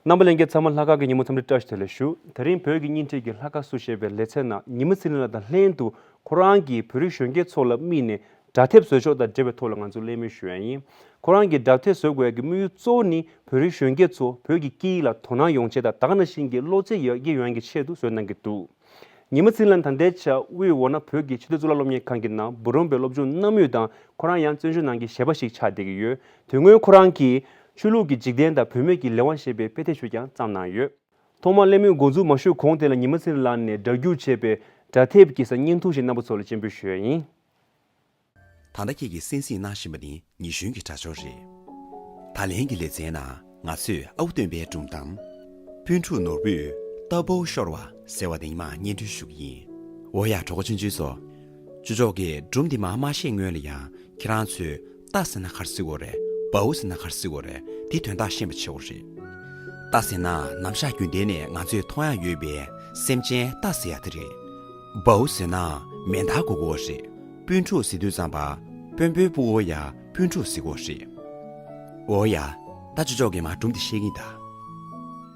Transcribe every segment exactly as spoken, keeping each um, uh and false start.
རྣམ་པ་ལྷན་རྒྱས་ཚང་མ་ལྷག་དཀར་གྱི་ཉིན་མོ་འཚམས་འདྲི་བཀྲ་ཤིས་བདེ་ལེགས་ཞུ། དེ་རིང་བོད་ཀྱི་བརྙན་འཕྲིན་གྱི་ལྷག་དཀར་སུ་ཞེས་པའི་ལེ་ཚན་ནང་ཉི་མ་ཚེ་རིང་ལགས་དང་ལྷན་དུ་ཁོ་རང་གིས་བོད་རིགས་གཞོན་སྐྱེས་ཚོ་ལ་དམིགས་ནས་སྒྲ་དེབ་བཟོ་ཕྱོགས་དང་འབྲེལ་བའི་ཐོག་ལ་ང་ཚོ་གླེང་མོལ་ཞུ་ཡ་ཡིན། ཁོ་རང་གིས་སྒྲ་དེབ་བཟོ་དགོས་ཡ་གི་དམིགས་ཡུལ་གཙོ་བོ་ནི་བོད་རིགས་གཞོན་སྐྱེས་ཚོ་བོད་ཀྱི་སྐད་ཡིག་ལ་དོ་སྣང་ཡོང་ཆེད་དང་ད་ག་ནང་བཞིན་གྱི་བློ་རྩེ་ཡར་རྒྱས་ཡོང་ཡ་གི་ཆེད་དུ་བཟོས་གནང་གི་འདུག་ཉི་མ་ཚེ་རིང་ལགས་ད་ལྟའི་ཆར་དབུས་འོ་ན་བོད་ཀྱི་ཆེས་མཐོའི་གཙུག་ལག་སློབ་གཉེར་ཁང་གི་ནང་འབུམ་རམས་པའི་སློབ་སྦྱོང་གནང་མུས་དང་ཁོ་རང་ཡང་བཙན་བྱོལ་ནང་གི་གཞས་པ་ཞིག་ཆགས་བསྡད་ཀྱི་ཡོད། དོན་དངོས་ཁོ་རང་གིས་ཆོས་ལུགས་ཀྱི་འཇིག་རྟེན་དང་བུད་མེད་ཀྱི་ལས་དབང་ཞེས་པའི་དཔེ་དེབ་ཞིག་ཀྱང་བརྩམས་གནང་ཡོད། ཐོག་མར་གླེང་མོལ་འགོ་འཛུགས་མ་ཞུས་གོང་དེ་ལ་ཉི་མ་ཚེ་རིང་ལགས་ནས་སྒྲ་སྒྱུར་བྱས་པའི་སྒྲ་དེབ་ཀྱི་སྙན་ཐོ་ཞིག་རྣམ་པ་ཚོ་ལ་སྤྱན་འབུལ་ཞུ་ཡ་ཡིན། ད་ལྟ་ཁྱེད་ཀྱིས་གསན་གཟིགས་གནང་བཞིན་པ་ནི་ཉི་གཞོན་གྱི་སྒྲ་སྦྱོར་རེད། ད་ལན་གྱི་ལེ་ཚན་ནང་ང་ཚོས་ཨའུ་སྟོན་པའི་སྒྲུང་གཏམ། སྤུན་ཕྲུག་ནོར་བུས་རྟ་ཕོ་ཤོར་བ་ཟེར་བ་དེ་ཉི་མ་སྙན་སྒྲོན་ཞུ་གི་ཡིན། འོ་ཡ་གྲོགས་པོ་ཆུང་ཆུང་ཚོ། ཅུ་ཅོག་གིས་སྒྲུང་འདི་མར་མ་བཤད་སྔོན་ལ་ཡང་ཁྱེད་རང་ཚོས་རྟ་ཟེར་ན་ག་རེ་ཟེར་དགོས་རེད། བའུ་ཟེར་ན་ག་རེ་ཟེར་དགོས་རེད། དེའི་དོན་དག་ཤེས་པ་བྱེད་དགོས་རེད། རྟ་ཟེར་ན་ནམ་ཞག་རྒྱུན་ལྡན་ནས་ང་ཚོས་མཐོང་ཡ་ཡོད་པའི་སེམས་ཅན་རྟ་ཟེར་ཡ་དེ་རེད། བའུ་ཟེར་ན་མེ་མདའ་གོ་གོ་རེད། སྤུན་ཕྲུག་ཟེར་དུས་ཙམ་པ་དཔོན་པོའི་སྤུ་གོ་ཡ་སྤུན་ཕྲུག་ཟེར་གོ་རེད། འོ་ཡ། ད་ཅུ་ཅོག་གིས་མར་སྒྲུང་འདི་བཤད་ཀྱིན་གདའ།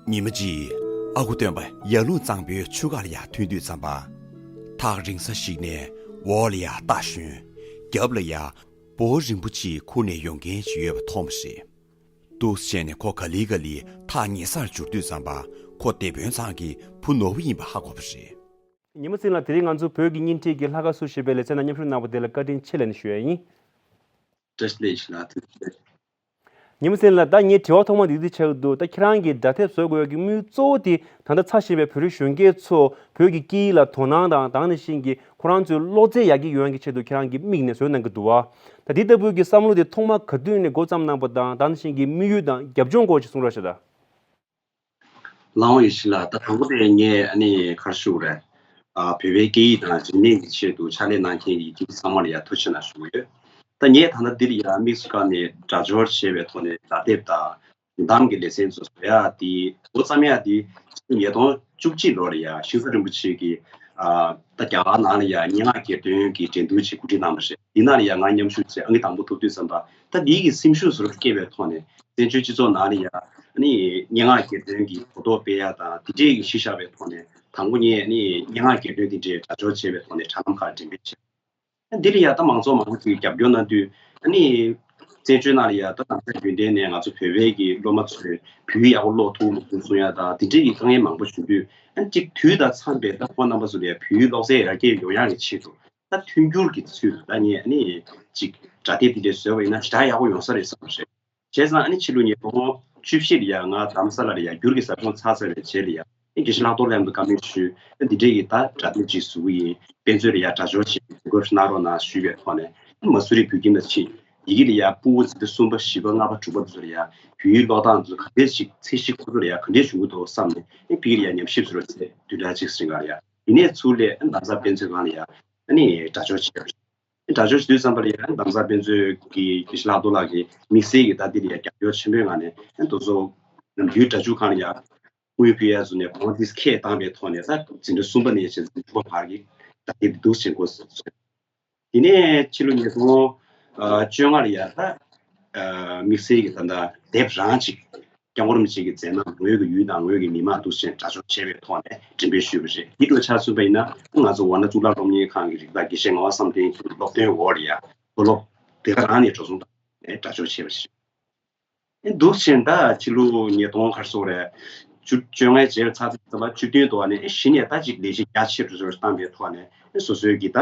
ཉི་མ་གཅིག་ཨ་ཁུ་སྟོན་པ་ཡར་ཀླུང་གཙང་པོའི་ཆུ་ཁ་ལ་ཡར་ཐོན་དུས་ཙམ་པ། ཐག་རིང་ས་ཞིག་ནས་འོག་ལ་ཡར་རྟ་ཞོན། རྒྱབ་ལ་ཡར་འབོ་རིང་པོ་གཅིག་ཁུར་ནས་ཡོང་མཁན་ཞིག་ཡོད་པ་མཐོང་བ་རེད། འདུག་སེ་བྱས་ནས་ཁོ་ག་ལེ་ག་ལེ་ཐག་ཉེ་སར་འབྱོར་དུས་ཙམ་པ་ཁོ་སྡེ་དཔོན་ཚང་གི་བུ་ནོར་བུ་ཡིན་པ་ཧ་གོ་བ་རེད། ཉི་མ་ཚེ་རིང་ལགས་དེ་རིང་ང་ཚོ་བོད་ཀྱི་བརྙན་འཕྲིན་གྱི་ལྷག་དཀར་སུ་ཞེས་པའི་ལེ་ཚན་ནང་མཉམ་ཞུགས་གནང་བ་དེ་ལ་བཀའ་དྲིན་ཆེ་ལབ་ནས་ཞུ་ཡ་ཡིན། བཀྲ་ཤིས་བདེ་ལེགས་ལགས། ཐུགས་རྗེ་ཆེ། ཉི་མ་ཚེ་རིང་ལགས། ད་ངའི་དྲི་བ་ཐོག་མ་འདི་འདི་ཆགས་ཀྱི་འདུག་ད་ཁྱེད་རང་གིས་སྒྲ་དེབ་བཟོ་དགོས་ཀྱི་དམིགས་ཡུལ་གཙོ་བོ་དེ་ད་ལྟ་ཚར་བཞིན་པའི་བོད་རིགས་གཞོན་སྐྱེས་ཚོ་བོད་ཀྱི་སྐད་ཡིག་ལ་དོ་སྣང་དང་ད་ག་ནང་བཞིན་གྱི་ཁོ་རང་ཚོའི་བློ་རྩེ་ཡར་རྒྱས་ཡོང་ཡག་གི་ཆེད་དུ་ཁྱེད་རང་གིས་དམིགས་ནས་བཟོས་གནང་གི་འདུག་བ། ད་འདི་ལྟ་བུའི་གི་བསམ་བློ་དེ་ཐོག་མ་ག་དུས་ནས་འགོ་བརྩམས་གནང་པ་དང་ད་ག་ནང་བཞིན་གྱི་དམིགས་ཡུལ་དང་རྒྱབ་ལྗོངས་སྐོར་ཞིག་གསུང་རོགས་ཞུ་དང་། ལགས་འོང་ཡེ་ཤེས་ལགས། ད་དང་པོ་དེ་ངས་ཨ་ནི་ག་རེ་ཞུ་དགོས་རེད། ཨ། བོད་པའི་སྐད་ཡིག་དང་རིག་གནས་ཀྱི་ཆེད་དུ་ཕྱག་ལས་གནང་མཁན་གྱི་སྐྱེས་བུ་ཚང་མ་ལ་ཡང་ཐུགས་རྗེ་ཆེ་གནང་ཞུ་གི་ཡོད། ད་ངས་ད་ལྟ་འདི་ལ་ཡང་དམིགས་སུ་བཀར་ནས་སྒྲ་སྦྱོར་བྱས་པའི་ཐོག་ནས་སྒྲ་དེབ་དང་། གདམ་གྱི་ལེ་ཚན་ཚོ་བཟོ་ཡག་དེ་འགོ་བརྩམས་ཡག་དེ་ཉིས་སྟོང་བཅུ་གཅིག་ལོ་ལ་ཡ་ཤིང་བཟའ་རིན་པོ་ཆེ་གིས་ཨ། ད་རྒྱ་གར་ནང་ལ་ཡ་སྙན་ངག་གྱེར་འདོན་གྱི་འགྲན་བསྡུར་ཅིག་གོ་སྒྲིག་གནང་བ་རེད། འདི་ནང་ལ་ཡ་ང་མཉམ་ཞུགས་བྱས་ཨང་ཀི་དང་པོ་ཐོབ་དུས་ཙམ་པ་ད་འདི་གི་སེམས་ཤུགས་སོར་སྐྱེས་པའི་ཐོག་ནས་བཙན་བྱོལ་སྤྱི་ཚོགས་ནང་ལ་ཡ་ཨ་ནི་སྙན་ངག་གྱེར་འདོན་གྱི་གོ་རྟོགས་སྤེལ་ཡག་དང་དེ་འདྲས་ཀྱི་གཞི་བཞག་པའི་ཐོག་ནས་དང་པོ་ངས་ཨ་ནི་སྙན་ངག་གྱེར་འདོན་དེ་འདྲས་དྲ་སྦྱོར་བྱས་པའི་ཐོག་ནས་དྲ་ལམ་ཁག་འགྲེམས་སྤེལ་བྱས། འདི་ལ་ཡ་ད་མང་ཚོགས་མང་པོ་ཅིག་རྒྱབ་སྐྱོར་གནང་དུས་ཨ་ནི་བཙན་བྱོལ་ནང་ལ་ཡ་ད་ནམ་ཟླ་རྒྱུན་ལྡན་ནས་ང་ཚོ་བོད་པའི་གི་སློབ་མ་ཚོས་བོད་ཡིག་ཡག་པོ་ཀློག་ཐུབ་མ་ཐུབ་གསུང་ཡ་དང་དེ་འདྲའི་གི་དཀའ་ངལ་མང་པོ་བྱུང་དུས་ཨ་ནི་ཅིག་དུས་དང་འཚམས་པའི་ད་ཁོང་རྣམ་པ་ཚོ་ལ་ཡ་བོད་ཡིག་ཀློག་རྩལ་ཡར་རྒྱས་ཡོང་ཡག་གི་ཆེད་དུ་ད་མཐུན་འགྱུར་གྱི་ཚུལ་དུ་ད་ངས་ཨ་ནི་ཅིག་སྒྲ་དེབ་འདི་འདྲ་བཟོས་པ་ཡིན་ན་ཞེ་དྲག་ཡག་པོ་ཡོང་ས་རེད་བསམ་པ་རེད། བྱས་ཙང་ཨ་ནི་ཕྱི་ལོ་ཉིས་སྟོང་བཅུ་བཞི་ལ་ཡ་ང་རྡ་རམ་ས་ལ་ལ་ཡ་བསྒྱུར་གྱི་ཟབ་སྦྱོང་ཚར་ཚར་བའི་རྗེས་ལ་ཡ་ཨ་ནི་དགེ་བཤེས་ལྷག་རྡོར་ལགས་ལ་བཀའ་མོལ་ཞུས། ཨ་ནི་འདི་འདྲའི་གི་ད་སྒྲ་དེབ་ཅིག་བཟོ་གི་ཡིན། དཔེ་མཛོད་ལ་ཡ་སྒྲ་སྦྱོར་བྱེད་གོ་སྐབས་གནང་རོགས་གནང་ཞུས་པའི་ཐོག་ནས་ཨ་ནི་མ་སུ་རི་བོད་ཁྱིམ་ལ་ཕྱིན། ཡི་གེ་ལ་ཡ་ཕྲུ་གུ་འཛིན་གྲྭ་གསུམ་པ་བཞི་པ་ལྔ་པ་དྲུག་པ་ཚོ་ལ་ཡ་བོད་ཡིག་ཀློག་སྟངས་ཚོ་ག་འདྲས་ཞིག་ཚད་གཞི་ཁོ་ཚོ་ལ་ཡ་ག་འདྲས་བྱུང་གི་འདུག་བསམ་ནས་ཨ་ནི་ཕ་གི་ལ་ཡ་ཉམས་ཞིབ་བཟོ་རོགས་བྱས་བདུན་ཕྲག་གཅིག་རིང་ག་ལ་ཡ། དེ་ནས་ཚུར་སླེབས་ཨ་ནི་རྡ་རམ་ས་དཔེ་མཛོད་ཁང་ལ་ཡ་ཨ་ནི་སྒྲ་སྦྱོར་བྱས། སྒྲ་སྦྱོར་བྱེད་དུས་ཙམ་པ་ལ་ཡང་རྡ་རམ་ས་དཔེ་མཛོད་ཀྱི་དགེ་བཤེས་ལྷག་རྡོར་ལགས་ཀྱིས་དམིགས་བསལ་གྱིས་ད་འདི་ལ་ཡང་རྒྱབ་སྐྱོར་ཆེན་པོའི་ངང་ནས་ཨ་དེ་ཚོ་ནམ་རྒྱུན་སྒྲ་སྒྱུར་ཁང་ལ་ཡང་དངུལ་ཕུལ་ཡ་བཟོ་ནས་གོང་དེ་ཁས་བཏང་པའི་ཐོག་ནས་ད་འཛིན་གྲྭ་གསུམ་པ་ནས་བྱས་ཙང་དྲུག་པ་བར་གྱི་ད་དེ་འདུག་བྱེད་དགོས་ཟེར། དེ་ནས་ཕྱི་ལོ་ཉིས་སྟོང་བཅོ་ལྔ་ལ་ཡང་ད་དམིགས་བསལ་གྱིས་ད་ལྟ་དེབ་རང་ཅིག་སྐྱབས་མགོན་རིན་པོ་ཆེ་གི་མཛད་རྣམ་ངོས་ཀྱི་ཡུལ་དང་ངོས་ཀྱི་མི་མང་འདུག་ཅེས་དྲ་སྦྱོར་བྱས་པའི་ཐོག་ནས་འགྲེམས་སྤེལ་ཞུས་པ་རེད། འདི་འདྲ་ཆ་མཚོན་པ་ཡིན་ན་ང་ཚོ་འོ་ན་གཙུག་ལག་སློབ་གཉེར་ཁང་གི་རིགས་བདག་དགེ་བཤེས་ངག་དབང་བསམ་གཏན་གྱི་སློབ་སྟོན་འོག་ལ་ཡ་མཐོ་སློབ་དེ་ག་རང་ནས་འགྲོ་སོང་དང་དྲ་སྦྱོར་བྱས་པ་རེད། འདུག་ཅེས་ད་ཕྱི་ལོ་ཉིས་སྟོང་ག་རེ་ཟེར་དགོས་རེད། བཅུ་བཅོ་ལྔའི་རྗེས་ལ་ཚར་ཚར་ཚར་བ་བཅུ་བདུན་དུ་བ་ནས་གཞི་ནས་ད་ཅིག་ལས་གཞི་རྒྱ་ཆེ་རུ་ཟུར་བཏང་པའི་ཐོག་ནས་སོ་སོའི་གི་ད།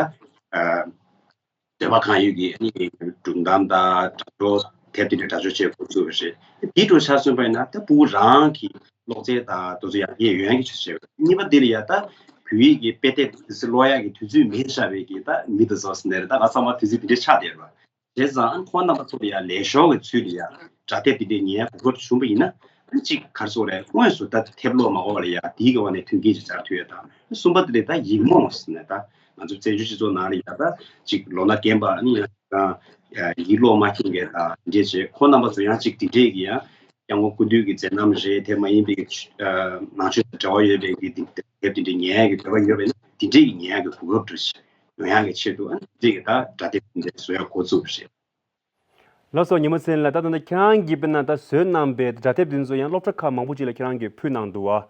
འདོད་པ་གང་ཡོད་ཀྱི་ཨ་ནི་སྒྲུང་གཏམ་དང་སྒྲ་སྦྱོར་དེབ་དེ་འདྲ་སྒྲ་སྦྱོར་བྱེད་འགོ་ཚུགས་པ་རེད། དེའི་འཕྲོ་ཆ་མཚོན་པ་ཡིན་ན་ད་ཕྲུ་གུ་རང་གི་ཀློག་རྩལ་དང་དེ་ཚོ་ཡར་རྒྱས་ཡོང་ཡག་གི་ཆེད་བྱས་པ་རེད། གཉིས་པ་དེ་ལ་ཡ་ད་བོད་ཡིག་གི་དཔེ་དེབ་དེ་ཚོ་ཀློག་ཡག་གི་དུས་ཚོད་མེད་ཤག་པའི་གི་ད་མི་དེ་ཚོ་ཟེར་ནས་རེད། ད་ང་ཚང་མ་དུས་ཚོད་དེ་འདྲ་ཆགས་བསྡད་རེད་བ། བྱས་ཙང་ཁོང་རྣམ་པ་ཚོ་ལ་ཡ་ལས་ཞོར་གྱི་ཚུལ་ལ་ཡ་སྒྲ་དེབ་དེ་འདྲ་ཉན་ཡག་གོ་སྐབས་བྱུང་པ་ཡིན་ན་ཨ་ཅིག་ག་རེ་ཟེར་དགོས་རེད། དངོས་སུ་ད་དེབ་ཀློག་མ་དགོས་པ་ལ་ཡ་དེའི་གི་འོག་ནས་མཐུན་རྐྱེན་ཅིག་སྦྱར་ཐུབ་ཡ་དང་། གསུམ་པ་དེ་ལས་ད་ཡིག་རྨོངས་ཟེར་ནས་ད་ང་ཚོ་བཙན་བྱོལ་སྤྱི་ཚོགས་ནང་ལ་ཡ་ད་ཅིག་ལོ་ན་རྒན་པ་ཨ་ནི་ཡང་ད་ཡིག་ཀློག་མ་མཁྱེན་མཁན་དང་དེ་འདྲས་བྱས་ཁོང་རྣམ་པ་ཚོ་ཡང་ཅིག་དེ་འདྲས་ཀྱི་ཡང་སྐྱབས་མགོན་སྐུ་མདུན་གྱི་མཛད་རྣམ་རེད། དེ་མ་ཡིན་པའི་ནང་ཆོས་དང་འབྲེལ་བ་ཡོད་པའི་གི་དེབ་དེ་འདྲས་ཉན་ཡ་གི་འདོད་པ་ཡོད་པས་ན་དེ་འདྲས་ཀྱི་ཉན་ཡ་གི་གོ་སྐབས་འདྲ་ཞིག་ཡོང་ཡ་གི་ཆེད་དུ་ཨ་ནི་དེ་འདྲས་ཀྱི་ད་སྒྲ་དེབ་དེ་འདྲས་བཟོ་ཡ་འགོ་བཙུགས་པ་རེད། ལགས་སོ། ཉི་མ་ཚེ་རིང་ལགས། ད་ད་ལྟ་ཁྱེད་རང་གིས་དཔེར་ན་ད་བཟོས་གནང་པའི་སྒྲ་དེབ་དེ་ཚོ་ཡང་སློབ་གྲྭ་ཁག་མང་པོ་ཅིག་ལ་ཁྱེད་རང་གིས་ཕུལ་གནང་འདུག་བ།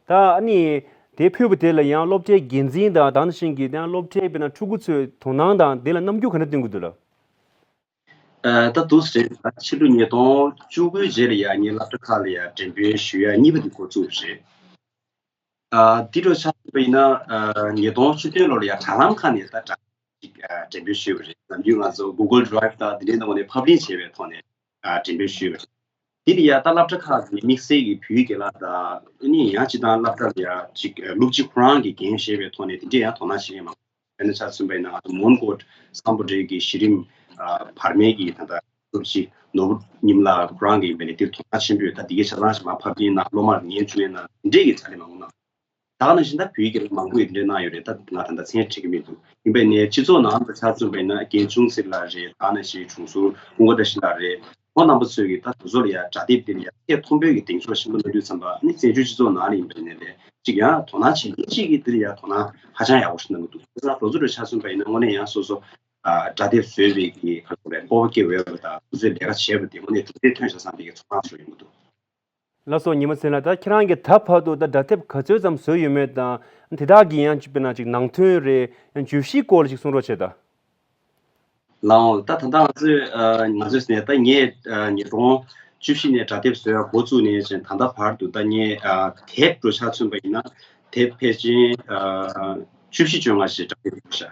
ད་ཨ་ནི་དེ་ཕུལ་བ་དེ་ལ་ཡང་སློབ་གྲྭའི་འགན་འཛིན་དང་ད་ནང་བཞིན་གྱི་ད་སློབ་གྲྭའི་དཔེར་ན་ཕྲུ་གུ་ཚོས་དོ་སྣང་དང་དེ་ལ་རྣམ་འགྱུར་ག་འདྲ་སྟོན་གྱི་འདུག་ལགས། ཨ། ད་འདུག་སེ་རེད། ད་ཕྱི་ལོ་ཉིས་སྟོང་བཅུ་དགུའི་རྗེས་ལ་ཡང་ངས་སློབ་གྲྭ་ཁག་ལ་ཡང་འགྲེམས་སྤེལ་ཞུ་ཡ་གཉིས་པ་དེ་འགོ་བཙུགས་པ་རེད། ཨ། འདི་འདྲ་ཆགས་པ་ཡིན་ན། ཨ། ཉིས་སྟོང་བཅུ་བདུན་ལོ་ལ་ཡང་དྲ་ལམ་ཁག་ནས་ད་དྲ་ཅིག་ཨ། འགྲེམས་སྤེལ་ཞུས་པ་རེད། ནམ་རྒྱུན་ང་ཚོ་Google Drive དང་དེ་འདྲའི་ནང་ནས་ཕབ་ལེན་བྱས་པའི་ཐོག་ནས། ཨ། འགྲེམས་སྤེལ་ཞུས་པ་རེད། དེ་ལ་ཡང་ད་སློབ་གྲྭ་ཁག་གི་དམིགས་བསལ་གྱི་བོད་ཡིག་རྒན་ལགས་དང་། ཨ་ནི་ཡང་སྤྱིར་བཏང་སློབ་གྲྭ་ལ་ཡང་ཅིག་ཨ། སློབ་སྤྱི་ཁོ་རང་གིས་འགན་བཞེས་པའི་ཐོག་ནས་དེ་འདྲས་ཡང་དོ་སྣང་བྱེད་མཁན་མང་པོ། དཔེར་ན་ཆ་མཚོན་པ་ཡིན་ན་ང་ཚོ་མོན་གྷོ་བསམ་ཕོ་བྲང་གི་གཞི་རིམ། ཨ། བར་མའི་གི་ད་ལྟ་སློབ་སྤྱི་ནོར་བུ་ཉི་མ་ལགས་ཁོ་རང་གིས་ཡིན་པ་ནས་དེར་དོ་སྣང་ཆེན་པོས་ད་འདི་གའི་ཆ་ཚང་ཞིག་མར་ཕབ་ལེན་གནང་། སློབ་མར་ངས་ཆུང་མའི་ནང་འདྲེས་ཀྱི་ཕྱག་ལས་མང་པོ་གནང་། ད་ག་ནང་བཞིན་ད་བོད་ཡིག་གི་མང་པོ་ཡིག་འདྲེས་གནང་ཡོད་རེད། ད་ང་ད་ལྟ་མཚན་དྲན་གྱི་མི་འདུག་ཡིན་པ་ནས་སྤྱི་ཚོགས་ནང་དུ་ཆ་མཚོན་པ་ཡིན་ན་རྒན་ཆུང་སྲིད་ལགས་རེད། ད་ག་ནང་བཞིན་དྲུང་ཟུར་ཀུན་དགའ་བཀྲ་ཤིས་ལགས་རེད། ཁོང་རྣམ་པ་ཚོས་ཀྱིས་ད་དེ་ཚོ་ལ་ཡང་སྒྲ་དེབ་དེ་ལ་ཡང་ཚད་མཐོན་པོའི་གི་གདེང་འཇོག་ཆེན་པོ་གནང་དུས་ཙམ་པ། ཨ་ནི་བཙན་བྱོལ་སྤྱི་ཚོགས་ནང་ལ་ཡིན་པ་ཡིན་ནའི་ལས་ཅིག་ཡང་དོ་སྣང་བྱེད་མཁན་ཅིག་གིས་དེ་ལ་ཡང་དོ་སྣང་ཧ་ཅང་ཡག་པོ་ཞིག་གནང་གི་འདུག་དེ་ཙང་དེ་ཚོ་ལ་ཆ་མཚོན་པ་ཡིན་ན་དངོས་གནས་ཡང་སོ་སོ། ཨ། སྒྲ་དེབ་བཟོས་པའི་གི་ག་རེ་ཟེར་དགོས་རེད། སྤོབས་པ་སྐྱེ་འོས་པ་དང་། དེ་ཚོའི་ལས་ཀ་བྱས་པ་དེ་དངོས་གནས་གྲུབ་འབྲས་ཐོན་བཞག་བསམ་པའི་གི་ཚོར་སྣང་ཞིག་ཡོང་གི་འདུག་ལགས་སོ། ཉི་མ་ཚེ་རིང་ལགས། ད་ཁྱེད་རང་གིས་ད་བར་དུ་ད་སྒྲ་དེབ་ག་ཚོད་ཙམ་བཟོས་ཡོད་མེད་དང་། དེ་དག་གི་ཡང་དཔེར་ན་ཅིག་ནང་དོན་རེད། ཡང་བརྗོད་གཞིའི་སྐོར་ལ་ཅིག་གསུང་རོགས་བྱེད་དང་། ལགས་འོང་། ད་ད་ལྟ་ང་ཚོས། ཨ། ང་ཚོས་ཟེར་ནས་ད་ངས། ཨ། ཉིས་སྟོང་བཅུ་བཞི་ནས་སྒྲ་དེབ་བཟོ་ཡ་འགོ་བཙུགས་ནས་བྱས་ད་ལྟ་བར་དུ་ད་ངས། ཨ། དེབ་འདྲ་ཆ་མཚོན་པ་ཡིན་ན་དེབ་ཕལ་ཆེར། ཨ། བཅུ་བཞི་བཅོ་ལྔ་ཞིག་སྒྲ་དེབ་བཟོས་བཞག་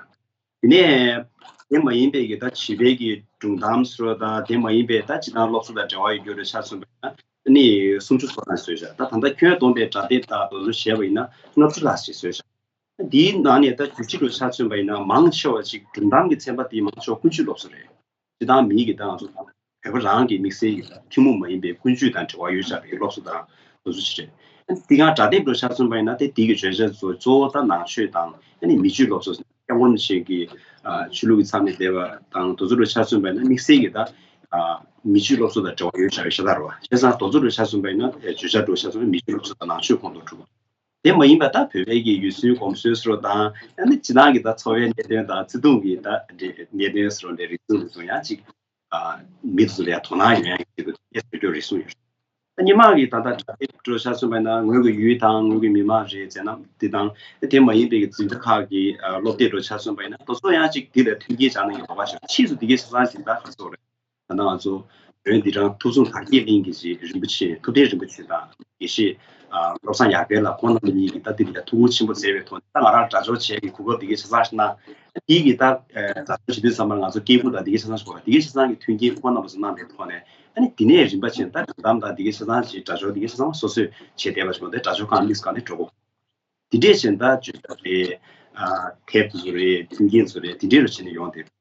དེ་ནས་དེ་མ་ཡིན་པའི་གི་ད་བྱིས་པའི་གི་སྒྲུང་གཏམ་བཟོ་དང་། དེ་མ་ཡིན་པའི་ད་སྤྱིར་བཏང་སློབ་གསོ་དང་འབྲེལ་བ་ཡོད་རྒྱུ་འདྲ་ཆ་མཚོན་པ་ཡིན་ན་ཨ་ནི་སུམ་ཅུ་སོ་ཙམ་བཟོས་བཞག་ད་ད་ལྟ་ཁྱོན་བསྡོམས་པའི་སྒྲ་དེབ་དང་དེ་ཚོ་བྱས་པ་ཡིན་ན་ལྔ་བཅུ་ལྷག་ཞིག་བཟོས་བཞག་འདིའི་ནང་ནས་ད་བརྗོད་གཞི་འདྲ་ཆ་མཚོན་པ་ཡིན་ན་མང་ཆེ་བ་ཅིག་སྒྲུང་གཏམ་གྱི་ཚན་པ་དེ་མང་ཆེ་བ་ཀུན་སྤྱོད་སློབ་གསོ་རེད། སྤྱིར་བཏང་མིའི་གི་ད་ང་ཚོ་བོད་པ་རང་གི་དམིགས་བསལ་གྱི་ད་ཐུན་མོང་མ་ཡིན་པའི་ཀུན་སྤྱོད་དང་འབྲེལ་བ་ཡོད་བཞག་པའི་སློབ་གསོ་དང་དེ་ཚོ་ཅིག་རེད། དེ་སྒང་སྒྲ་དེབ་འདྲ་ཆ་མཚོན་པ་ཡིན་ན་དེ་དེ་གི་བརྗོད་བྱ་ཚོ་གཙོ་བོ་ད་ནང་ཆོས་དང་ཨ་ནི་མི་སྤྱོད་སློབ་གསོ། སྐྱབས་མགོན་རིན་པོ་ཆེ་གི། ཨ། ཆོས་ལུགས་ཀྱི་མཚམས་ནས་འདས་པ་དང་དེ་ཚོ་འདྲ་ཆ་མཚོན་པ་ཡིན་ན་དམིགས་བསལ་གྱི་ད། ཨ། མི་སྤྱོད་སློབ་གསོ་དང་འབྲེལ་བ་ཡོད་བཞག་པའི་ཤ་སྟག་རེད་བ། བྱས་ཙང་དེ་ཚོ་འདྲ་ཆ་མཚོན་པ་ཡིན་ན། ཨ། བརྗོད་བྱ་འདྲ་ཆ་མཚོན་པ་མི་སྤྱོད་སློབ་གསོ་དང་ནང་ཆོས་ཁོངས་གཏོགས་གྲུབ་པ། དེ་མ་ཡིན་པ་ད་བོད་པའི་གི་ཡུལ་སྲོལ་གོམས་སྲོལ་ཟེར་བ་དང་། ཨ་ནི་སྤྱིར་བཏང་གི་ད་འཚོ་བའི་གནད་དོན་དང་བརྩེ་དུང་གི་ད་གནད་དོན་ཟེར་བ་འདྲའི་རིགས་ཚོ་འདི་ཚོ་ཡང་ཅིག་ཨ། མི་ཚོ་ལ་ཡང་དོ་སྣང་ཡོང་ཡ་གི་ཆེད་དུ་དེ་བཟོ་རྒྱུ་རེ་ཟུང་ཡོད་རེད། ད་སྔོན་མ་གི་ད་ལྟ་དྲ་དེབ་འདྲ་ཆ་མཚོན་པ་ཡིན་ན་ངོས་ཀྱི་ཡུལ་དང་ངོས་ཀྱི་མི་མང་རེད་ཟེར་ན་དེ་དང་། དེ་མ་ཡིན་པའི་གི་འཛིན་གྲྭ་ཁག་གི། ཨ། སློབ་དེབ་འདྲ་ཆ་མཚོན་པ་ཡིན་ན་དེ་ཚོ་ཡང་ཅིག་དེ་ལ་མཐུན་རྐྱེན་སྦྱར་ན་ཡང་ལོགས་ཀ་ཞིག་ཕྱིས་སུ་དེ་གའི་ཆ་ཚང་ཞིག་ད་ག་ཚོད་རེད། ད་ལྟ་ང་ཚོ་བོན་འདི་རང་ཐུབ་བསྟན་དར་རྒྱས་གླིང་གི་ཅིག་རིན་པོ་ཆེ། ཐུབ་བསྟན་རིན་པོ་ཆེ་དང་དགེ་བཤེས། ཨ། བློ་བཟང་ཡར་འཕེལ་ལགས་ཁོང་རྣམ་པ་གཉིས་ཀྱིས་ད་འདི་ལ་ཐུགས་ཁུར་ཆེན་པོ་མཛད་པའི་ཐོག་ནས་ད་ང་རང་སྒྲ་སྦྱོར་བྱེད་ཀྱི་གོ་སྐབས་འདི་གའི་ཆ་ཚང་ཞིག་གནང་། འདི་གི་ད། ཨ། སྒྲ་སྦྱོར་བྱེད་དུས་ཙམ་པར་ང་ཚོ་སྐད་འབོད་དང་འདི་གའི་ཆ་ཚང་ཞིག་དགོས་རེད། འདི་གའི་ཆ་ཚང་གི་མཐུན་རྐྱེན་ཁོང་རྣམ་པ་ཚོ་གནང་པའི་ཐོག་ནས། ཨ་ནི་འདི་ནས་རིམ་པ་བྱས་ད་སྒྲུང་གཏམ་དང་འདི་གའི་ཆ་ཚང་ཞིག་སྒྲ་སྦྱོར་འདི་གའི་ཆ་ཚང་སོ་སོས་བྱས་བསྡད་པ་ཞིག་མ་གཏོགས་སྒྲ་སྦྱོར་ཁང་དམིགས་སུ་བཀར་ནས་འགྲོ་གི། འདི་འདྲས་བྱས་ད་བརྗོད་བྱ་རེད། ཨ། དེབ་དེ་ཚོ་རེད། མཐུན་རྐྱེན་ཚོ་རེད། དེ་འདྲས་རུ་བྱས་ནས་ཡོང་བསྡད།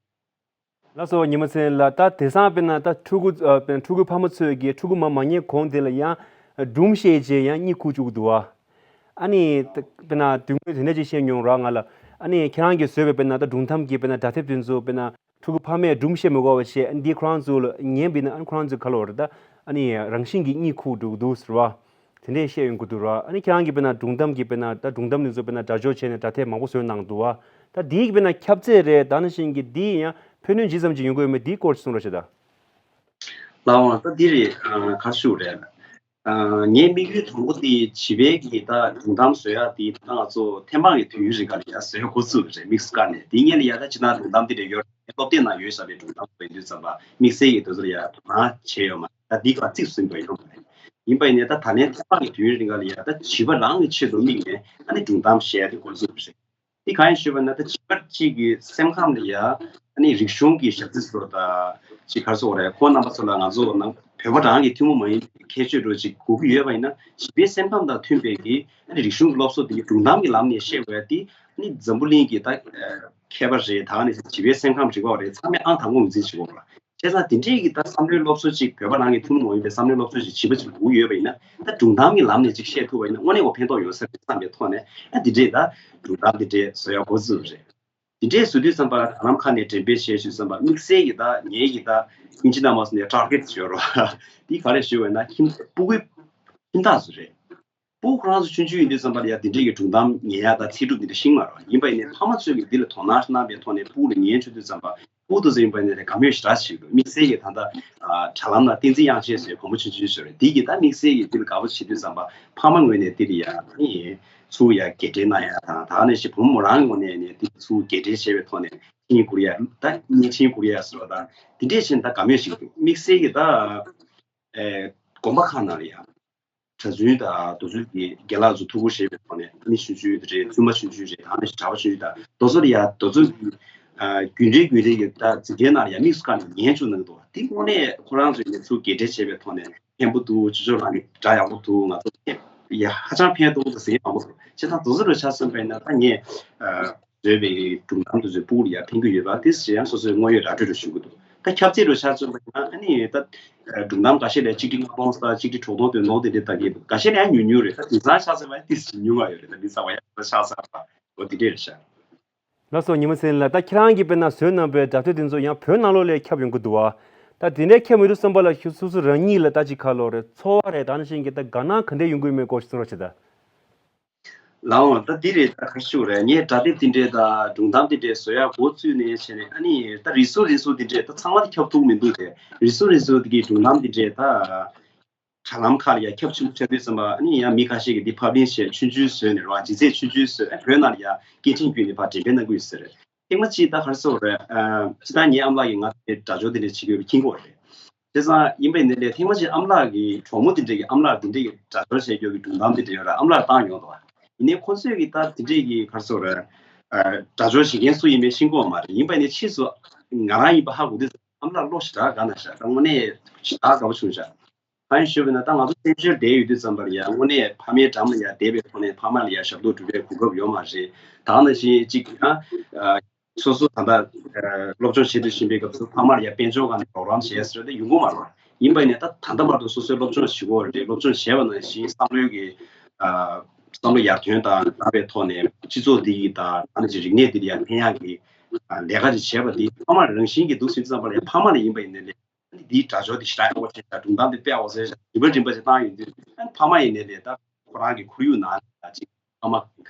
ལགས་སོ། ཉི་མ་ཚེ་རིང་ལགས། ད་དེང་སང་དཔེར་ན་ད་ཕྲུ་གུ། ཨ། དཔེར་ན་ཕྲུ་གུ་ཕ་མ་ཚོས་ཀྱིས་ཕྲུ་གུ་མར་མ་ཉལ་གོང་དེ་ལ་ཡང་སྒྲུང་བཤད་བྱས་ཡང་གཉིད་ཁུག་བཅུག་གི་འདུག་བ། ཨ་ནི་ད་དཔེར་ན་དེ་སྔོན་དེ་འདྲ་ཅིག་བཤད་མྱོང་ར་ང་ལ། ཨ་ནི་ཁྱེད་རང་གིས་བཟོས་པའི་དཔེར་ན་ད་སྒྲུང་གཏམ་གྱི་དཔེར་ན་སྒྲ་དེབ་དེ་ཚོ་དཔེར་ན་ཕྲུ་གུ་ཕ་མས་སྒྲུང་བཤད་མི་དགོས་པ་བྱས། ཨ་ནི་འདི་ཁོ་རང་ཚོ་ལ་ཉན་པ་ཡིན་ན། ཨ་ནི་ཁོ་རང་ཚོའི་ཁ་ལོ་ར་ད་ཨ་ནི་རང་བཞིན་གྱིས་གཉིད་ཁུག་འགྲོ་གི་འདུག་ཟེར་བ། དེ་འདྲས་བཤད་ཡོང་གི་འདུག་ར། ཨ་ནི་ཁྱེད་རང་གིས་དཔེར་ན་སྒྲུང་གཏམ་གྱི་དཔེར་ན་ད་སྒྲུང་གཏམ་དེ་ཚོ་དཔེར་ན་སྒྲ་སྦྱོར་བྱས་ནས་སྒྲ་དེབ་མང་པོ་བཟོས་གནང་འདུག་བ། ད་འདིའི་དཔེར་ན་ཁྱབ་ཚད་རེད། ད་ནང་བཞིན་གྱི་འདི་ཡང་ཕན་གནོད་ཇི་ཙམ་ཅིག་ཡོང་གི་ཡོད་མེད་འདིའི་སྐོར་ཅིག་གསུང་རོགས་བྱེད་དང་། ལགས་འོང་། ད་འདི་རེད། ཨ། ག་རེ་ཞུ་དགོས་རེད། ཨ། ངའི་དམིགས་ཡུལ་དང་པོ་དེ་བྱིས་པའི་གི་ད་སྒྲུང་གཏམ་བཟོ་ཡ་དེ་ད་ང་ཚོ་ཐེམ་སྤང་གི་དུས་ཡུན་རིང་ག་ལ་ཡ་བཟོ་ཡ་འགོ་བཙུགས་པ་རེད། དམིགས་སུ་བཀར་ནས། དེ་སྔོན་ལ་ཡ་ད་སྤྱིར་བཏང་སྒྲུང་གཏམ་འདི་འདྲ་ཡོད་རེད། སློབ་དེབ་ནང་ཡོད་ས་རེད། སྒྲུང་གཏམ་བཟོ་ཡིན་དུས་ཙམ་པ་དམིགས་བསལ་གྱི་དེ་ཚོ་ལ་ཡ་དོ་སྣང་བྱས་ཡོད་མ་རེད། ད་འདི་ག་གཙིགས་སུ་ཟིན་པ་ཡོད་མ་རེད། ཡིན་པ་ཡིན་ནའི་ད་ད་ལན་ཐེམ་སྤང་གི་དུས་ཡུན་རིང་ག་ལ་ཡ་ད་བྱིས་པ་རང་གི་ཆེད་དུ་དམིགས་ནས་ཨ་ནི་སྒྲུང་གཏམ་བཤད་ཡ་དེ་འགོ་བཙུགས་པ་རེད། དེ་གང་ཡིན་ཞུས་པ་ན་ད་བྱིས་པ་གཅིག་གི་སེམས་ཁམས་ལ་ཡ་ཨ་ནི་རིག་གཞུང་གི་ཞབས་ཕྱི་ཚོ་དང་ཅིག་ག་རེ་ཟེར་དགོས་རེད། ཁོང་རྣམ་པ་ཚོ་ལ་ང་ཚོ་ནང་བོད་པ་རང་གི་ཐུན་མོང་མ་ཡིན་པའི་ཁྱད་ཆོས་འདྲ་ཅིག་དགོས་ཀྱི་ཡོད་པ་ཡིན་ན། བྱིས་པའི་སེམས་ཁམས་དང་མཐུན་པའི་གི་ཨ་ནི་རིག་གཞུང་གི་སློབ་གསོ་དེ་སྒྲུང་གཏམ་གྱི་ལམ་ནས་བཤད་དགོས་ཡ་དེ་ཨ་ནི་འཛམ་བུ་གླིང་གི་ད་མཁས་པ་རེད། ད་ག་ནས་བྱིས་པའི་སེམས་ཁམས་རིག་པ་རེད། ཚང་མས་ཨང་དང་པོ་ངོས་འཛིན་བྱེད་དགོས་རེད། བྱས་ཙང་དེ་འདྲའི་གི་ད་བསམ་བློའི་སློབ་གསོ་ཅིག་བོད་པ་རང་གི་ཐུན་མོང་མ་ཡིན་པའི་བསམ་བློའི་སློབ་གསོ་ཅིག་བྱིས་པ་ཅིག་དགོས་ཡོད་པ་ཡིན་ན། ད་སྒྲུང་གཏམ་གྱི་ལམ་ནས་ཅིག་བཤད་ཐུབ་པ་ཡིན་ན་དངོས་གནས་ཁོ་ཕན་ཐོགས་ཡོད་ས་རེད་བསམ་པའི་ཐོག་ནས། ཨ། འདི་འདྲས་ད་སྒྲུང་གཏམ་འདི་འདྲས་བཟོ་ཡ་འགོ་བཙུགས་རེད། འདི་འདྲས་བཟོ་དུས་ཙམ་པ་དྲ་ལམ་ཁག་ནས་འགྲེམས་སྤེལ་བྱས་དུས་ཙམ་པ་དམིགས་བསལ་གྱི་ད་ངེད་ཀྱི་ད་ཨིན་ཇི་ནང་མ་སོང་ནས་ཊར་གེཊ་ཡོད་རེད་བ། འདི་ག་རེ་ཞུ་བས་ན་ཁྱིམ་སྤུ་གུའི་ཁྱིམ་བདག་ཚོ་རེད། སྤུ་གུ་ཁོ་རང་ཚོ་ཆུང་ཆུང་ཡིན་དུས་ཙམ་པ་ལ་ཡ་འདི་འདྲས་ཀྱི་སྒྲུང་གཏམ་ཉན་ཡ་དང་ཚིག་གྲུབ་འདི་འདྲ་ཤེས་ཀྱི་མ་རེད་བ། ཡིན་པ་ཡིན་ནའི་ཕ་མ་ཚོས་ཀྱི་འདི་ལ་དོ་སྣང་གནང་པའི་ཐོག་ནས་སྤུ་གུ་ལ་ཉན་བཅུག་དུས་ཙམ་པ། ཕྲུ་གུ་དེ་ཚོ་ཡིན་པ་ཡིན་ནའི་དགའ་མོས་ཞེ་དྲག་བྱེད་ཀྱི་འདུག་དམིགས་བསལ་གྱི་ད་ལྟ་ཨ་དྲ་ལམ་ལ་བསྟན་འཛིན་དབྱངས་ཅན་ཟེར་བུ་མོ་ཆུང་ཆུང་ཞིག་རེད། དེ་གིས་ད་དམིགས་བསལ་གྱི་དེ་ལ་དགའ་པོ་བྱེད་དུས་ཙམ་པ་ཕ་མ་ངོས་ནས་དེ་ལ་ཡ་ཨ་ནི་ཚུར་ཡ་རྒྱས་སྤྲོས་གནང་ཡ་དང་། ད་ནས་ཤི་བུ་མོ་རང་ངོས་ནས་ནས་དེ་ཚུར་རྒྱས་སྤྲོས་བྱས་པའི་ཐོག་ནས་ཆིན་ཀོ་རི་ཡ་ད་བརྙན་འཕྲིན་ཀོ་རི་ཡ་ཟེར་བ་དང་དེ་འདྲས་བྱས་ནས་ད་དགའ་མོས་བྱེད་ཀྱི་འདུག་དམིགས་བསལ་གྱི་ད། ཨེ། དགོན་པ་ཁག་ནང་ལ་ཡང་གྲྭ་བཙུན་དང་རྡོ་བཙུན་གྱི་རྒན་ལགས་ཚོ་ཐུགས་ཁུར་བཞེས་པའི་ཐོག་ནས་ཨ་ནི་ཆུང་ཆུང་རེད། བཙུན་མ་ཆུང་ཆུང་རེད། ད་ནི་གྲྭ་པ་ཆུང་ཆུང་དང་རྡོ་བཙུན་ལ་ཡང་རྡོ་བཙུན་གྱི་ཨ་རྒྱུན་འབྲེལ་རྒྱུན་འབྲེལ་གྱི་ད་འཛིན་གྲྭའི་ནང་ལ་ཡང་དམིགས་སུ་བཀར་ནས་ཉན་བཅུག་གནང་གི་འདུག་དེ་དངོས་གནས་ཁོ་རང་ཚོས་ནས་ཚུར་རྒྱས་སྤྲོས་བྱས་པའི་ཐོག་ནས་ཕན་པོ་འདུག་ཅོ་ཅོ་ལགས་ནི་སྒྲ་ཡག་པོ་འདུག་ང་ཚོ་ཧ་ཅང་ཕན་ཐོགས་འདུག་ཟེར་མཁན་མང་པོ་འདུག་བྱས་ཙང་རྡོ་བཙུན་ལ་ཆ་མཚོན་པ་ཡིན་ན་ད་ངས་ཨ། བཟོས་པའི་སྒྲུང་གཏམ་དེ་ཚོའི་ཕྲུ་གུ་ལ་ཡང་ཕན་གྱི་ཡོད་པ་དེ་ཡང་སོ་སོའི་དངོས་ཡོད་ར་སྤྲོད་དུ་ཞུ་གི་འདུག་ད་ཁྱབ་ཚད་རུ་ཆ་མཚོན་པ་ཡིན་ན་ཨ་ནི་ད་སྒྲུང་གཏམ་འགའ་ཤས་ལ་གཅིག་ཁྲི་ལྔ་སྟོང་ཙམ་གཅིག་ཁྲི་དྲུག་སྟོང་དོན་ནོར་དེ་འདྲ་ལྟ་གི་འདུག་འགའ་ཤས་ལ་ཡང་ཉུང་ཉུང་རེད། ད་དེང་སང་ཆ་མཚོན་པ་ཡིན་ན་ཏིས་ཉུང་བ་ཡོད་རེད། ད་དེང་སང་བ་ཡང་ཆགས་ཚར་བ་འོ་དེ་འདྲས་རེད་ཤག་ལགས་སོ། ཉི་མ་ཚེ་རིང་ལགས། ད་ཁྱེད་རང་གིས་དཔེར་ན་བཟོས་གནང་པའི་སྒྲ་སྡེབ་དེ་ཚོ་ཡང་བོད་ནང་ལོགས་ལ་ཁྱབ་ཡོང་གི་འདུག་བ། ད་དེ་འདྲའི་ཁྱབ་མི་འདུག་བསམ་པ་ལ་སོ་སོ་རང་ཉིད་ལ་ད་ཅིག་ཁ་ལོ་རེད། ཚོར་བ་རེད། ད་ནང་བཞིན་གྱི་ད་དགའ་སྣང་ག་འདྲས་ཡོང་གི་ཡོད་མེད་སྐོར་ཞིག་གསུང་རོགས་བྱེད་ད། ལའོ་ད་འདི་རེད། ད་ག་རེ་ཞུ་རེད། ངས་སྒྲ་སྡེབ་འདི་འདྲས་དང་སྒྲུང་གཏམ་འདི་འདྲས་བཟོ་ཡག་འགོ་བཙུགས་ནས་བྱས་ནས་ཨ་ནི་ད་རིས་སུ་རིས་སུ་འདི་འདྲས་ད་ཚང་མ་ད་ཁྱབ་ཐུབ་མི་འདུག་དེ་རིས་སུ་རིས་སུ་འདི་གི་སྒྲུང་གཏམ་འདི་འདྲས་ད་དྲ་ལམ་ཁག་ལ་ཡང་ཁྱབ་ཆེན་པོ་ཆགས་དུས་ཙམ་པ་ཨ་ནི་ཡང་མི་ཁ་ཤས་ཀྱིས་འདི་ཕབ་ལེན་བྱས་ཆུང་ཆུང་བཟོས་ནས་རོ་ལྗིད་ཚད་ཆུང་ཆུང་བཟོས་ཨ་བོད་ནང་ལ་ཡང་སྐད་འཕྲིན་བརྒྱུད་ནས་ཕར་འགྲེམས་སྤེལ་གནང་གི་ཡོད་ས་རེད། ཐེངས་མ་གཅིག་ད་ག་རེ་ཟེར་དགོས་རེད། སྤྱིར་བཏང་ངའི་ཨ་མ་ལགས་ཀྱིས་ང་དེ་སྒྲ་སྦྱོར་དེ་འདྲས་བྱེད་དགོས་པའི་ཁྱིམ་སྐོར་རེད། བྱས་ཙང་ཡིན་པ་ཡིན་ནའི་ལས་ཐེངས་མ་གཅིག་ཨ་མ་ལགས་ཀྱིས་གྲོགས་མོ་དེ་འདྲས་ཀྱིས་ཨ་མ་ལགས་དེ་འདྲས་ཀྱི་སྒྲ་སྦྱོར་བྱེད་རྒྱུ་གི་སྒྲུང་གཏམ་དེ་འདྲས་ཡོད་ར་ཨ་མ་ལགས་བཏང་ཡོང་འདུག་ཡིན་ནའི་ཁོ་ཚོས་ཀྱིས་ད་དེ་འདྲས་ཀྱི་ག་རེ་ཟེར་དགོས་རེད། སྒྲ་སྦྱོར་བྱེད་མཁན་སུ་ཡིན་མིན་ཤེས་ཀྱི་ཡོད་མ་རེད། ཡིན་པ་ཡིན་ནའི་ཕྱིས་སུ་ང་རང་ཡིན་པ་ཧ་གོ་དུས་ཨ་མ་ལགས་བློ་ཞེ་དྲག་དགའ་གནང་ཤག་ད་དངོས་གནས་ཞེ་དྲག་དགའ་པོ་བྱུང་ཤག་གང་ཡིན་ཞུས་པ་ཡིན་ན་ད་ང་ཚོ་བཙན་བྱོལ་བསྡད་ཡོད་དུས་ཙམ་པར་ཡང་དངོས་གནས་ཕ་མའི་འགྲམ་ལ་ཡང་བསྡད་པའི་ཐོག་ནས་ཕ་མ་ལ་ཡང་ཞབས་ཏོག་སྒྲུབ་པའི་གོ་སྐབས་ཡོད་མ་རེད། ད་ནང་བཞིན་གཅིག་ཡང་སོ་སོ་ད་ལྟ་སློབ་སྦྱོང་བྱེད་དུ་ཕྱིན་པའི་སྐབས་སུ་ཕ་མར་ཡང་དཔལ་འབྱོར་སྒང་ནས་རོགས་རམ་བྱས་ཟེར་ཏེ་ཡོང་གི་མ་རེད། ཡིན་པ་ཡིན་ནའི་ད་ད་ལྟ་བར་དུ་སོ་སོའི་སློབ་སྦྱོང་བྱེད་དགོས་རེད། སློབ་སྦྱོང་བྱས་པ་ནང་བཞིན་བསམ་བློའི་གི་བསམ་བློ་ཡར་ཐོན་དང་སླར་བའི་ཐོག་ནས་སྤྱི་ཚོགས་འདི་ཡི་དང་ད་ནང་བཞིན་རིག་གནས་འདི་ལ་ཡང་ཕན་ཡག་གི་ལས་ཀ་ཅིག་བྱས་པ་འདི་ཕ་མ་རང་བཞིན་གྱིས་འདུག་ཟིན་ཙམ་པར་ཡང་ཕ་མ་ལ་ཡིན་པ་ཡིན་ནའི་ལས། ཨ་ནི་འདིའི་སྒྲ་སྦྱོར་འདི་ཞེ་དྲག་ཡག་པོ་བྱས་ཤག་སྒྲུང་གཏམ་འདི་དཔེ་ཡག་པོ་བཟོས་ཤག་རིམ་པ་རིམ་པ་ཞིག་བཏང་ཡོང་དུས་ཨ་ནི་ཕ་མ་ཡིན་ནའི་ལས་ད་ཁོ་རང་གི་ཁོར་ཡུག་ནང་ལ་ཅིག་ཕ་མ་ལ་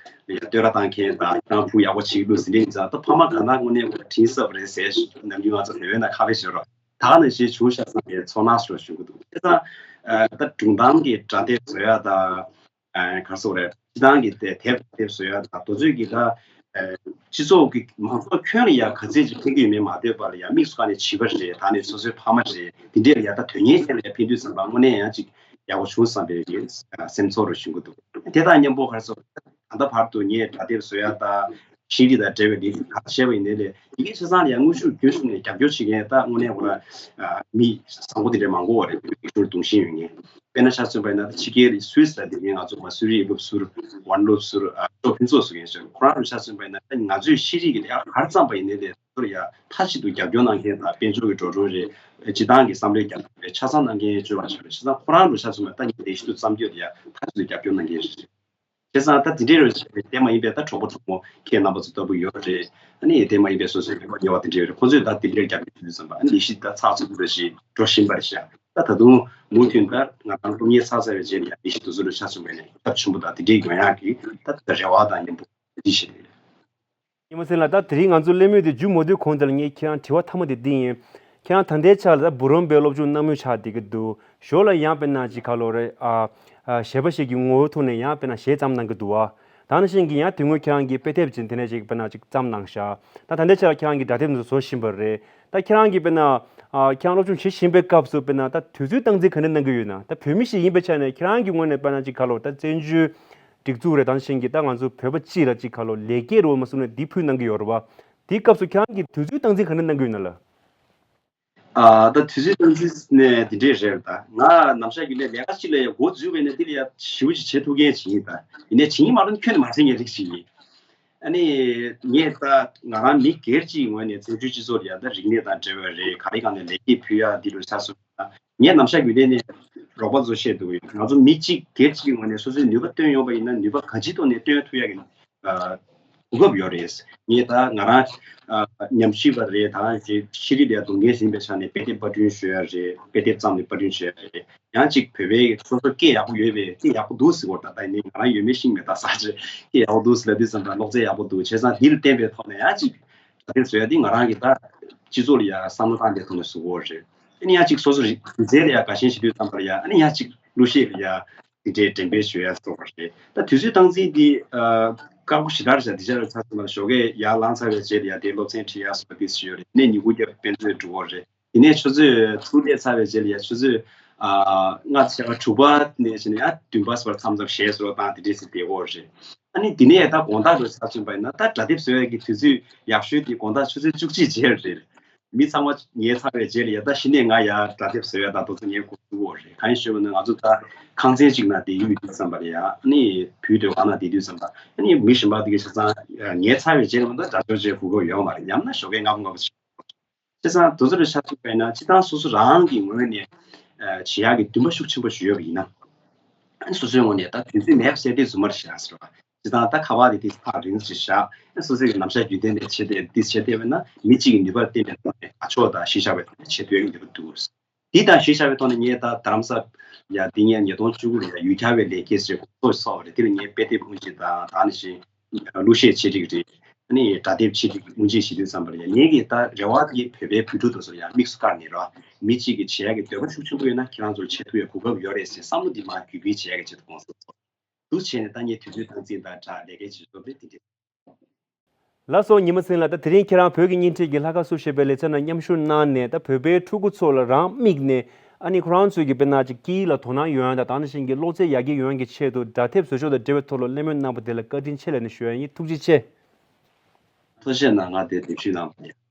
ཡ་བསྟོད་ར་བཏང་མཁན་དང་ཁྱེད་རང་ཕྲུ་གུ་ཡག་པོ་བྱེད་ཀྱི་འདུག་ཟེར་མཁན་ཡིན་ཙང་ད་ཕ་མ་ག་ན་དངོས་གནས་ཁོ་དྲིན་གསབ་རེད་ཟེར་ནམ་རྒྱུན་ང་ཚོ་བོད་པའི་ནང་ཁ་བའི་ཞོར་རོ་ད་ག་ནང་བཞིན་བྱུང་ཤག་བསམ་པའི་ཚོར་སྣང་ཞིག་ཞུ་གི་འདུག་དེ་ཙང་ད་སྒྲུང་གཏམ་གྱི་སྒྲ་སྡེབ་བཟོ་ཡ་དང་། ཨ་ག་རེ་ཟེར་དགོས་རེད། སྤྱི་བཏང་གི་དེ་དེབ་དེབ་བཟོ་ཡ་དང་དེ་ཚོས་ཀྱི་ད་ཨ་སྤྱི་ཚོགས་ཀྱི་མང་ཚོགས་ཁྱོན་ལ་ཡ་ག་ཚད་ཅིག་ཕན་གྱི་ཡོད་མེད་མ་ལྟོས་པ་ལ་ཡ་དམིགས་སུ་བཀར་ནས་བྱིས་པ་རེད། ད་ནས་སོ་སོའི་ཕ་མ་རེད། དེ་འདྲས་ལ་ཡ་ད་དོན་གཉེར་ཅན་ལ་ཡ་ཕན་དུས་ཙམ་པ་དངོས་གནས་ཡང་ཅིག་ཡག་པོ་བྱུང་བསམ་པའི་གི་ཨ་སེམས་ཚོར་རུ་བྱུང་གི་འདུག་དེ་དང་མཉམ་པོ་ག་རེ་ཟེར་དགོས་རེད། ད་ལྟ་བར་དུ་ངས་སྒྲ་དེབ་བཟོ་ཡ་དང་ཤེས་རིག་དང་འབྲེལ་བའི་ལས་རིགས་ག་རེ་བྱས་པ་ཡིན་ནའི་ལས་དེ་གའི་ཆ་ཚང་ལ་ཡང་དངོས་ཤུགས་རྒྱུན་བཟུང་ནས་རྒྱབ་སྐྱོར་བྱེད་མཁན་ད་དངོས་གནས་ཁོ་རང་མི་བཟང་པོ་དེ་འདྲ་མང་པོ་ཡོད་རེད། བོད་ཀྱི་ཤུགས་གདུང་ཤེས་ཡོད་མཁན། དཔེར་ན་ཆ་མཚོན་པ་ཡིན་ན་ཕྱི་རྒྱལ་སུད་སི་ལ་དེ་ནས་ང་ཚོ་མ་སུད་རིག་སློབ་ཟུར་ཝན་སློབ་ཟུར་ཨ་ཅོ་ཕུན་ཚོགས་ཟེར་མཁན་ཞིག་ཁོ་རང་ལ་ཆ་མཚོན་པ་ཡིན་ན་ད་ང་ཚོས་ཤེས་རིག་གི་ལས་ཀ་ག་རེ་བརྩམས་པ་ཡིན་ནའི་ལས་ཚོར་ཡ་མཐའ་གཅིག་ཏུ་རྒྱབ་སྐྱོར་གནང་མཁན་དང་དཔལ་འབྱོར་གྱི་འགྲོ་གྲོན་རེད། སྤྱི་བཏང་གི་བསམ་བློའི་རྒྱབ་སྐྱོར་རེད། ཆ་ཚང་གནང་མཁན་ཅོ་བ་ཞིག་རེད། ཆ་ཚང་ཁོ་རང་ལ་ཆ་མཚོན་པ་ད་ངས་ལས་གཞི་དུ་བརྩམས་རྒྱུ་དེ་ཡ་མཐའ་གཅིག་ཏུ་རྒྱབ་སྐྱོར་གནང་མཁན་རེད། བྱས་ཙང་ད་དེ་འདྲའི་རེད་བྱས་པས་དེ་མ་ཡིན་པའི་ད་གྲོགས་པོ་གྲོགས་མོ་ཁྱེད་རྣམ་པ་ཚོ་ལྟ་བུ་ཡོད་རེད། ཨ་ནི་དེ་མ་ཡིན་པའི་སོ་སོའི་ལས་ཀ་གཉེར་བ་དེ་འདྲ་ཡོད་རེད། ཁོ་ཚོས་ད་དེ་འདྲའི་རྒྱབ་སྐྱོར་བྱེད་དུས་ཙམ་པ་ཨ་ནི་ལས་གཞི་ད་ཚགས་ཚུད་པོ་རེ་ཞིག་འགྲོ་བཞིན་པ་རེད་ཤག་ད་ད་དུང་མུ་མཐུད་ད་ང་རང་སློབ་གཉེར་ཚར་ཚར་བའི་རྗེས་ལ་ཡང་ལས་གཞི་དེ་ཚོ་ལ་ཆ་མཚོན་པ་ནས་ཚབས་ཆེན་པོ་དང་དེ་འདྲའི་ཡོང་ཡག་གི་ད་ད་རེ་བ་དང་མཉམ་པོ་འདི་བྱེད་དེ་རེད། ཉི་མ་སེང་ལགས། ད་དེ་རིང་ང་ཚོ་གླེང་མོལ་དེ་མཇུག་མ་བསྡུས་གོང་དེ་ལ་ངས་ཁྱེད་རང་དྲི་བ་མཐའ་མ་དེ་འདི་ཡིན། ཁྱེད་རང་ད་ལྟའི་ཆ་ལ་ད་འབུམ་རམས་པའི་སློབ་སྦྱོང་གནང་མུས་ཆགས་བསྡད་ཀྱི་འདུག་ཞོར་ལ་ཡང་དཔེར་ན་ཅིག་ག་ལོ་རེད་ཨ། ཨ་གཞས་པ་ཞིག་གི་ངོ་བོའི་ཐོག་ནས་ཡང་དཔེར་ན་གཞས་བརྩམས་གནང་གི་འདུག་བ། ད་ནང་བཞིན་གྱི་ཡང་དེ་སྔོན་ཁྱེད་རང་གིས་དཔེ་དེབ་ཅིག་དེ་ནས་ཅིག་དཔེར་ན་ཅིག་བརྩམས་གནང་ཤག་ད་ད་ལྟའི་ཆ་ལ་ཁྱེད་རང་གིས་སྒྲ་དེབ་འདི་ཚོ་བཟོ་བཞིན་པ་རེད། ད་ཁྱེད་རང་གིས་དཔེར་ན། ཨ་ཁྱེད་རང་སློབ་སྦྱོང་བྱེད་བཞིན་པའི་སྐབས་སུ་དཔེར་ན་ད་དུས་ཚོད་སྟངས་འཛིན་ག་འདྲ་གནང་གི་ཡོད་ན། ད་བོད་མི་ཞིག་ཡིན་པའི་ཆ་ནས་ཁྱེད་རང་གི་ངོས་ནས་དཔེར་ན་ཅིག་ག་ལོ་ད་བཙན་བྱོལ་སྒྲིག་འཛུགས་རེད། ད་ནང་བཞིན་གྱི་ད་ང་ཚོ་བོད་པ་སྤྱི་ལ་ཅིག་ག་ལོ་ལེགས་སྐྱེས་རོལ་མ་གསུངས་ནས་འདི་ཕུལ་གནང་གི་ཡོད་རེད་བ། དེའི་སྐབས་སུ་ཁྱེད་རང་གིས་དུས་ཚོད་སྟངས་འཛིན་ག་འདྲ་གནང་གི་ཡོད་ན་ལ། ཨ་ད་དུས་ཚོད་སྟངས་འཛིན་ནས་འདི་འདྲས་རེད། ད་ང་ནམ་ཞག་གི་ལས་ལས་ཀ་ཅིག་ལ་ཡ་འགོ་འཛུགས་པས་ན་དེ་ལ་ཡ་ཞེ་པོ་ཅིག་བྱེད་ཐུབ་མཁན་ཅིག་ཡིན། ད་ཡིན་ནའི་བྱེད་ཀྱི་མ་རེད་ཁྱོན་ནས་མ་བྱེད་མཁན་རིགས་ཅིག་ཡིན། ཨ་ནི་ངས་ད་ང་རང་མི་སྒེར་གཅིག་ངོས་ནས་བཙན་བྱོལ་སྤྱི་ཚོགས་ལ་ཡ་ད་རིག་གནས་དང་འབྲེལ་བ་རེད། ག་རེ་གང་ནས་ལེགས་སྐྱེས་ཕུལ་ཡ་འདི་ལོ་ཆ་སོང་ན་ངས་ནམ་ཞག་རྒྱུན་ལྡན་ནས་རོགས་པ་ཚོ་བཤད་འདུག་ང་ཚོ་མི་གཅིག་སྒེར་གཅིག་ངོས་ནས་སོ་སོའི་ནུས་པ་བཏོན་ཡོང་པ་ཡིན་ན་ནུས་པ་ག་ཅིའི་ཐོག་ནས་བཏོན་ཐུབ་ཡ་གི་གོ་སྐབས་ཡོད་རེད། ངས་ད་ང་རང་ཉམས་ཞིབ་པ་རེད། ད་ཤེས་རིག་ལ་སྡོམ་མཁན་ཡིན་པའི་ཆ་ནས་དཔེ་དེབ་པར་སྐྲུན་ཞུ་ཡ་རེད། དཔེ་དེབ་བརྩམས་ནས་པར་སྐྲུན་ཞུ་ཡ་རེད། ཡང་གཅིག་བོད་པའི་སོ་སོ་སྐད་ཡག་པོ་ཡོད་པའི་སྐད་ཡག་པོ་འདུག་ཟེར་བ་ད་ད་ཡིན་ནའི་ང་རང་ཡོད་མེད་ཤེས་མེད། ད་ས་ཆ་སྐད་ཡག་པོ་འདུག་ཟེར་ལབ་དུས་ཙམ་པ་ཀློག་རྩལ་ཡག་པོ་འདུག་བྱས་ཙང་འདི་ལ་བརྟེན་པའི་ཐོག་ནས་ཡང་གཅིག་ད་དེ་བཟོ་ཡ་འདི་ང་རང་གི་ད་ སྤྱི་ཚོགས་ལ་ཡ་བསམ་བློ་བཏང་བསྡད་ཐུབ་ན་བཟོ་གི་ཡོད་རེད། ཨ་ནི་ཡང་གཅིག་སོ་སོ་རིག་རིག་རྩལ་ལ་ཡ་དགའ་ཞེན་བྱེད་དུས་ཙམ་པ་ལ་ཡ་ཨ་ནི་ཡང་གཅིག་གླུ་གཞས་ལ་ཡ་དེ་འདྲའི་འགྲེམས་སྤེལ་བྱེད་ཡ་སོགས་པ་རེད། ད་དུས་ཚོད་སྟངས་འཛིན་འདི་ཨ་དཀའ་པོ་ཞེ་དྲག་རེད་ཤག་འདི་ཆ་རེད་ཚར་སོང་བ་ཞོགས་ཀས་ཡར་ལངས་ཚར་བའི་རྗེས་ལ་ཡ་དེ་སློབ་ཚན་ཁྲིད་ཡ་སོགས་པ་དེ་ཞུ་ཡོད་རེད། ནས་ཉིན་གུང་རྒྱབ་དཔེ་མཛོད་འགྲོ་གི་རེད། དེ་ནས་ཆུ་ཚོད་དྲུག་སླེབས་ཚར་བའི་རྗེས་ལ་ཡ་ཆུ་ཚོད་ཨ་ལྔ་ཆ་དྲུག་པ་ནས་བྱས་ནས་ཡ་བདུན་པ་སོགས་མཚམས་མཚམས་གཞས་སོགས་བཏང་དེ་འདྲས་སེ་བསྡད་ཀྱི་ཡོད་རེད། ཨ་ནི་དེ་ནས་ད་དགོང་དག་རུ་ཚར་སོང་བ་ཡིན་ན་ད་སྒྲ་དེབ་བཟོ་ཡ་གི་དུས་ཚོད་ཡག་ཤོས་དེ་དགོང་དག་ཆུ་ཚོད་བཅུ་གཅིག་རྗེས་རེད། མི་ཚང་མ་ཉལ་ཚར་བའི་རྗེས་ལ་ཡ་ད་གཞི་ནས་ང་ཡ་སྒྲ་དེབ་བཟོ་ཡ་ད་དུས་ཚོད་ཉལ་དགོས་ཀྱི་ཡོད་རེད། གང་ཡིན་ཞུས་པ་ན་ང་ཚོ་ད་ཁང་ཚན་གཅིག་ནང་བསྡད་ཡོད་དུས་ཙམ་པ་ལ་ཡ་ཨ་ནི་བུའི་སྡོད་ཁང་ནང་བསྡད་དུས་ཙམ་པ་ཨ་ནི་བུ་གཞན་པ་དེ་གི་ཆ་ཚང་ཉལ་ཚར་བའི་རྗེས་ལ་ད་སྒྲ་སྦྱོར་བྱེད་དགོས་ཀྱི་ཡོད་མ་རེད། ཉམས་ན་ཞོགས་ཀས་ལྔ་པོ་ལྔ་པོ་ཅིག་བྱས་ཙང་དེ་ཚོ་ལ་ཆ་མཚོན་པ་ཡིན་ན་སྤྱིར་བཏང་སོ་སོ་རང་གི་ངོས་ནས་ཨ་བྱེད་ཡག་གི་འདུན་པ་ཤུགས་ཆེན་པོ་ཞིག་ཡོད་པ་ཡིན་ན། ཨ་ནི་སོ་སོའི་ངོས་ནས་ད་དུས་ཚོད་མེད་པ་བསལ་ཏེ་རྫུན་མར་བཞག་ཟེར་བ། སྤྱིར་བཏང་ད་ཁ་པར་དེ་དེ་ཐག་རིང་ཞིག་བཞག་ཨ་སོ་སོའི་གི་ནམ་ཞག་རྒྱུན་ལྡན་དེ་བྱེད་དེ་དེ་བྱེད་བསྡད་པ་ན་མི་གཅིག་གི་ནུས་པར་བརྟེན་པའི་ཐོག་ནས་དགའ་ཕྱོགས་དང་གཞི་བཞག་པའི་ཐོག་ནས་བྱེད་ཐུབ་ཡག་གི་ནུས་པ་འདུག་དེ་དང་གཞི་བཞག་པའི་ཐོག་ནས་ངས་ད་རྡ་རམ་ས་ཡ་འདི་ངས་ཉིས་སྟོང་བཅུ་དགུ་ལ་ཡ་ཡུལ་གྱར་བའི་ལེགས་སྐྱེས་ཟེར་གོ་ཚོགས་སོགས་རེད། དེ་ལ་ངས་དཔེ་དེབ་དབུ་འབྱེད་དང་ད་ནི་བཞིན་གླུ་གཞས་ཆེད་སྒྲིག་རེད། ཨ་ནི་སྒྲ་དེབ་ཆེད་སྒྲིག་དབུ་འབྱེད་བྱེད་དུས་ཙམ་པ་ལ་ཡ་ངེད་ཀྱི་ད་རེ་བ་དེ་བོད་པའི་བོད་ཕྲུག་དེ་ཚོ་ལ་ཡ་དམིགས་སུ་བཀར་ནས་རེད་བ། མི་གཅིག་གིས་བྱེད་ཡག་གི་འདོད་པ་ཤུགས་ཆེན་པོ་ཡོད་ན་ཁྱེད་རང་ཚོ་ལ་བྱེད་ཐུབ་ཡག་གོ་སྐབས་ཡོད་རེད་ཟེར་བསམ་བློ་འདི་མར་བརྒྱུད་སྤེལ་བྱེད་ཡག་གི་ཆེད་དུ་དགོངས་ཚུལ་ཚོ་འདུག་བྱས་ནས་ད་ངས་དུས་ཚོད་སྟངས་འཛིན་དང་སྦྲགས་ལས་ཀའི་བྱེད་ཕྱོགས་དེ་དེ་འདྲ། ལགས་སོ། ཉི་མ་སེང་ལགས། ད་དེ་རིང་ཁྱེད་རང་བོད་ཀྱི་བརྙན་འཕྲིན་གྱི་ལྷག་དཀར་བཟོ་ཞེས་པའི་ལེ་ཚན་ནང་མཉམ་ཞུགས་གནང་ནས་ད་བོད་པའི་ཕྲུ་གུ་ཚོ་ལ་རང་དམིགས་ནས་ཨ་ནི་ཁོ་རང་ཚོའི་གི་དཔེར་ན་ཅིག་སྐད་ཡིག་ལ་དོ་སྣང་ཡོང་ཡག་དང་དེ་ནང་བཞིན་གྱི་གློག་རྫས་ཡར་རྒྱས་ཡོང་ཡག་གི་ཆེད་དུ་སྒྲ་དེབ་བཟོ་ཕྱོགས་དང་འབྲེལ་བའི་ཐོག་ལ་གླེང་མོལ་གནང་པ་དེ་ལ་བཀའ་དྲིན་ཆེ་ལབ་ནས་ཞུ་ཡ་ཡིན། ཐུགས་རྗེ་ཆེ། ཐུགས་རྗེ་གནང་། ང་དེ་ལེགས་ཤོས་གནང་བ་ཡིན།